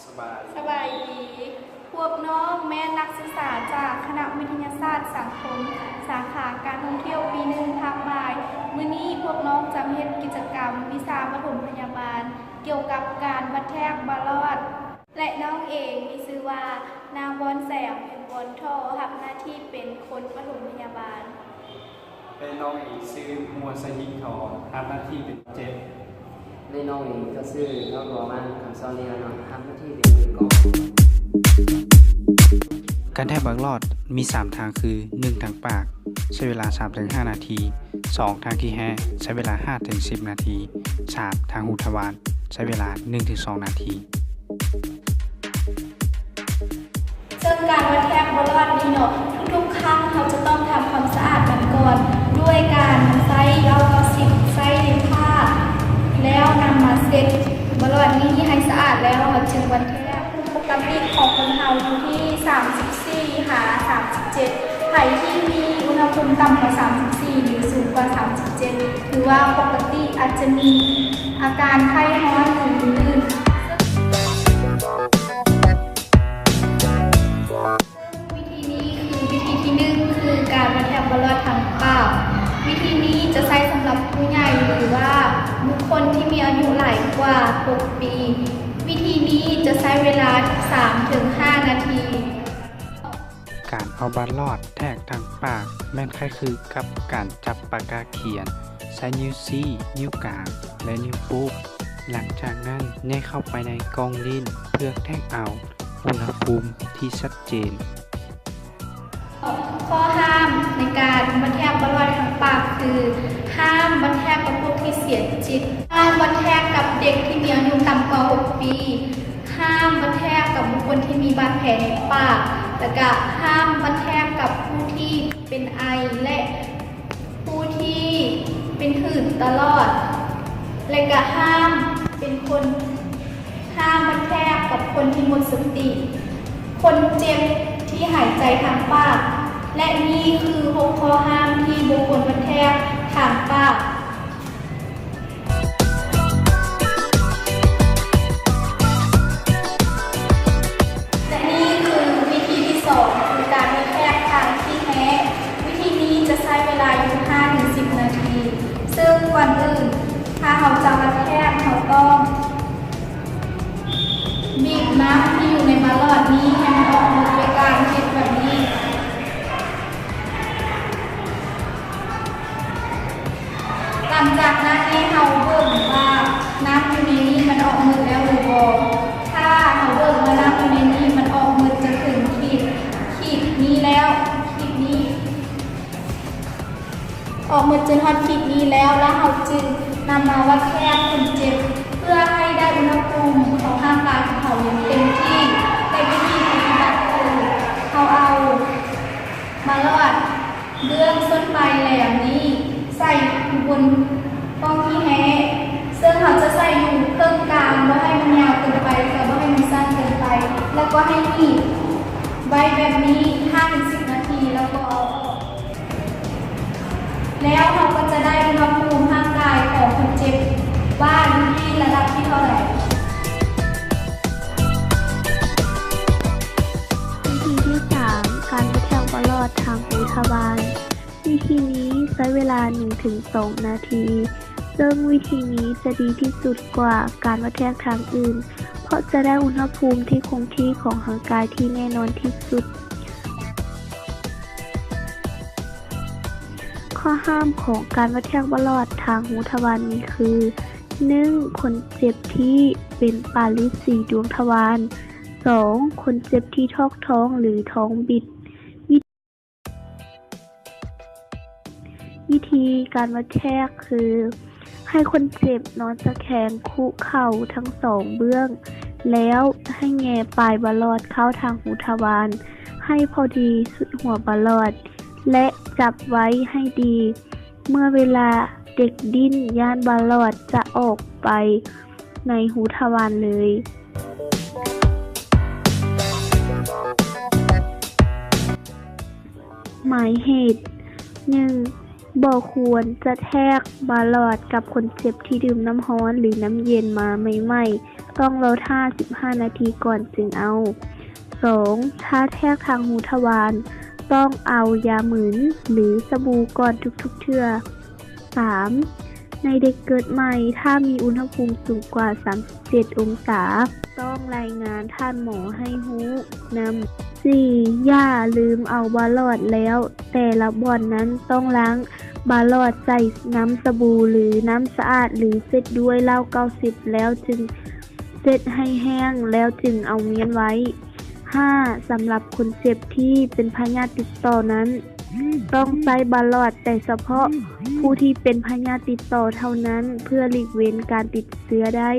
ສະບາຍດີ. ພວກນ້ອງແມ່ນນັກສຶກສາຈາກຄະນະວິທະຍາສາດສັງຄົມ ສາຂາການທ່ອງທ່ຽວປີໜຶ່ງ ພາກບ່າຍ. ມື້ນີ້ພວກນ້ອງຈະມາເຮັດກິດຈະກຳວິຊາປະຖົມພະຍາບານ ກ່ຽວກັບການວັດແທກບາລອດ ແລະ ນ້ອງເອງມີຊື່ວ່າ ນາງ ບອນແສງ ເພັດບອນທໍ່ ຮັບໜ້າທີ່ເປັນຄົນປະຖົມພະຍາບານ. ແລະ ນ້ອງເອງຊື່ ຫົວ ໄຊຍິງ ທໍ ຮັບໜ້າທີ່ເປັນເຈັບ. ແລະ ນ້ອງເອງກໍຊື່ ເທົາ ຕົວມານ ຄຳສອນ ນິລານອນ ຮັບໜ້າທີ່ເປັນມືກອງ. ການແທກບາລອດມີສາມທາງຄື ໜຶ່ງ ທາງປາກ ໃຊ້ເວລາສາມເຖິງຫ້ານາທີ, ສອງ ທາງຂີ້ແຮ້ ໃຊ້ເວລາຫ້າເຖິງສິບນາທີ, ສາມ ທາງຮູທະວານ ໃຊ້ເວລາໜຶ່ງເຖິງສອງນາທີ. ເຊິ່ງການວັດແທກບາລອດນີ້ເນາະ ທຸກໆຄັ້ງເຮົາຈະຕ້ອງທຳຄວາມສະອາດມັນກ່ອນ ດ້ວຍການໃຊ້ເຫຼົ້າເກົ້າສິບ ໃສ່ຜ້າ ແລ້ວນຳມາເຊັດບາລອດນີ້ໃຫ້ສະອາດ ແລ້ວເຮົາຈຶ່ງວັດແທກ. ອຸນຫະພູມປົກກະຕິຂອງຄົນເຮົາຢູ່ທີ່ສາມສິບສີ່ຫາສາມສິບເຈັດ ໃຜທີ່ມີອຸນຫະພູມຕ່ຳກວ່າສາມສິບສີ່ ຫຼື ສູງກວ່າສາມສິບເຈັດ ຖືວ່າປົກກະຕິ ອາດຈະມີອາການໄຂ້ຮ້ອນ ຫຼື ອື່ນໆ. ວິທີນີ້ຄືວິທີທີໜຶ່ງ ຄືການວັດແທກບາລອດທາງປາກ. ວິທີນີ້ຈະໃຊ້ສຳລັບຜູ້ໃຫຍ່ ຫຼືວ່າບຸກຄົນທີ່ມີອາຍຸຫຼາຍກວ່າຫົກປີ. ວິທີນີ້ຈະໃຊ້ເວລາສາມເຖິງຫ້ານາທີ. ການເອົາບາລອດແທກທາງປາກແມ່ນຄ້າຍຄືກັບການຈັບປາກກາຂຽນ ໃຊ້ນິ້ວຊີ້, ນິ້ວກາງ ແລະ ນິ້ວໂປ້ງ. ຫຼັງຈາກນັ້ນແຫຍ່ເຂົ້າໄປໃນກ່ອງລີ້ນເພື່ອແທກເອົາອຸນຫະພູມທີ່ຊັດເຈນ. ຂໍ້ຫ້າມໃນການບັນແທກບາລອດທາງປາກຄື ຫ້າມບັນແທກກັບພວກທີ່ເສຍຈິດ, ຫ້າມບັນແທກກັບເດັກທີ່ມີອາຍຸຕ່ຳກວ່າຫົກປີ, ຫ້າມບັນແທກກັບບຸກຄົນທີ່ມີບາດແຜໃນປາກ ແລະ ກະຫ້າມບັນແທກກັບຜູ້ທີ່ເປັນໄອ ແລະ ຜູ້ທີ່ເປັນຫືດຕະຫຼອດ ແລະ ກະຫ້າມເປັນຄົນ ຫ້າມບັນແທກກັບຄົນທີ່ໝົດສະຕິ, ຄົນເຈັບທີ່ຫາຍໃຈທາງປາກ ແລະ ນີ້ຄືຫົກຂໍ້ຫ້າມທີ່ບໍ່ຄວນບັນແທກທາງປາກ. ແລະ ນີ້ຄືວິທີທີສອງ ຄືການບັນແທກທາງຂີ້ແຮ້. ວິທີນີ້ຈະໃຊ້ເວລາຢູ່ຫ້າເຖິງສິບນາທີ ເຊິ່ງກ່ອນອື່ນ ຖ້າເຮົາຈະບັນແທກ ເຮົາຕ້ອງ ບີບນ້ຳທີ່ຢູ່ໃນບາລອດນີ້ໃຫ້ມັນອອກໝົດດ້ວຍການເຮັດແບບນີ້. ຫຼັງຈາກນັ້ນໃຫ້ເຮົາເບິ່ງວ່ານ້ຳຢູ່ໃນນີ້ມັນອອກໝົດແລ້ວຫຼືບໍ່. ຖ້າເຮົາເບິ່ງວ່ານ້ຳຢູ່ໃນນີ້ມັນອອກໝົດຈົນເຖິງຂີດ, ຂີດນີ້ແລ້ວ, ຂີດນີ້ ອອກໝົດຈົນຮອດຂີດນີ້ແລ້ວ ແລ້ວເຮົາຈຶ່ງນຳມາວັດແທກຄົນເຈັບ ເພື່ອໃຫ້ໄດ້ອຸນຫະພູມຂອງຮ່າງກາຍຂອງເຂົາຢ່າງເຕັມທີ່. ແລະ ວິທີປະຕິບັດຄື ເຮົາເອົາມາລອດເບື້ອງສົ້ນປາຍແຫຼມນີ້ໃສ່ຢູ່ບົນ ກ່ອງຂີ້ແຮ້ ເຊິ່ງເຮົາຈະໃສ່ຢູ່ເຄິ່ງກາງ, ບໍ່ໃຫ້ມັນຍາວເກີນໄປ ແລະ ກໍບໍ່ໃຫ້ມັນສັ້ນເກີນໄປ ແລ້ວກໍໃຫ້ໜີບໄວ້ແບບນີ້ຫ້າເຖິງສິບນາທີ ແລ້ວກໍເອົາອອກ. ແລ້ວເຮົາກໍຈະໄດ້ອຸນຫະພູມຮ່າງກາຍຂອງຄົນເຈັບວ່າຢູ່ທີ່ລະດັບທີ່ເທົ່າໃດ. ວິທີທີສາມ ການວັດແທກປະຫຼອດທາງຮູທະວານ. ວິທີນີ້ໃຊ້ເວລາໜຶ່ງເຖິງສອງນາທີ, ເຊິ່ງວິທີນີ້ຈະດີທີ່ສຸດກວ່າການວັດແທກທາງອື່ນ, ເພາະຈະໄດ້ອຸນຫະພູມທີ່ຄົງທີ່ຂອງຮ່າງກາຍທີ່ແນ່ນອນທີ່ສຸດ. ຂໍ້ຫ້າມຂອງການວັດແທກປະຫຼອດທາງຮູທະວານນີ້ຄື ໜຶ່ງ ຄົນເຈັບທີ່ເປັນປາລິດສີດວງທະວານ, ສອງ ຄົນເຈັບທີ່ຖອກທ້ອງ ຫຼື ທ້ອງບິດ. ວິທີການວັດແທກຄື ໃຫ້ຄົນເຈັບນອນຕະແຄງຄຸເຂົ່າທັງສອງເບື້ອງ ແລ້ວໃຫ້ແຫຍ່ປາຍປະຫຼອດເຂົ້າທາງຮູທະວານ ໃຫ້ພໍດີສຸດຫົວປະຫຼອດ ແລະ ຈັບໄວ້ໃຫ້ດີ. ເມື່ອເວລາເດັກດີ້ນ ຢ້ານປະຫຼອດຈະອອກໄປໃນຮູທະວານເລີຍ. ໝາຍເຫດ ໜຶ່ງ ບໍ່ຄວນຈະແທກບາຫຼອດກັບຄົນເຈັບທີ່ດື່ມນ້ຳຮ້ອນ ຫຼື ນ້ຳເຢັນມາໃໝ່ໆ, ຕ້ອງລໍຖ້າສິບຫ້ານາທີກ່ອນຈຶ່ງເອົາ. ສອງ ຖ້າແທກທາງຮູທະວານ, ຕ້ອງເອົາຢາມຶນ ຫຼື ສະບູກ່ອນທຸກໆເທື່ອ. ສາມ ໃນເດັກເກີດໃໝ່, ຖ້າມີອຸນຫະພູມສູງກວ່າສາມສິບເຈັດອົງສາ, ຕ້ອງລາຍງານທ່ານໝໍໃຫ້ຮູ້ນຳ. ສີ່ ຢ່າລືມເອົາບາຫຼອດແລ້ວ, ແຕ່ລະບ່ອນນັ້ນຕ້ອງລ້າງບາຫຼອດໃສ່ນ້ຳສະບູ ຫຼື ນ້ຳສະອາດ ຫຼື ເຊັດດ້ວຍເຫຼົ້າເກົ້າສິບ ແລ້ວຈຶ່ງເຊັດໃຫ້ແຫ້ງ ແລ້ວຈຶ່ງເອົາມ້ຽນໄວ້. ຫ້າ ສຳລັບຄົນເຈັບທີ່ເປັນພະຍາດຕິດຕໍ່ນັ້ນ, ຕ້ອງໃຊ້ບາຫຼອດແຕ່ສະເພາະຜູ້ທີ່ເປັນພະຍາດຕິດຕໍ່ເທົ່ານັ້ນ ເພື່ອຫຼີກເວັ້ນການຕິດເຊື້ອໄດ້.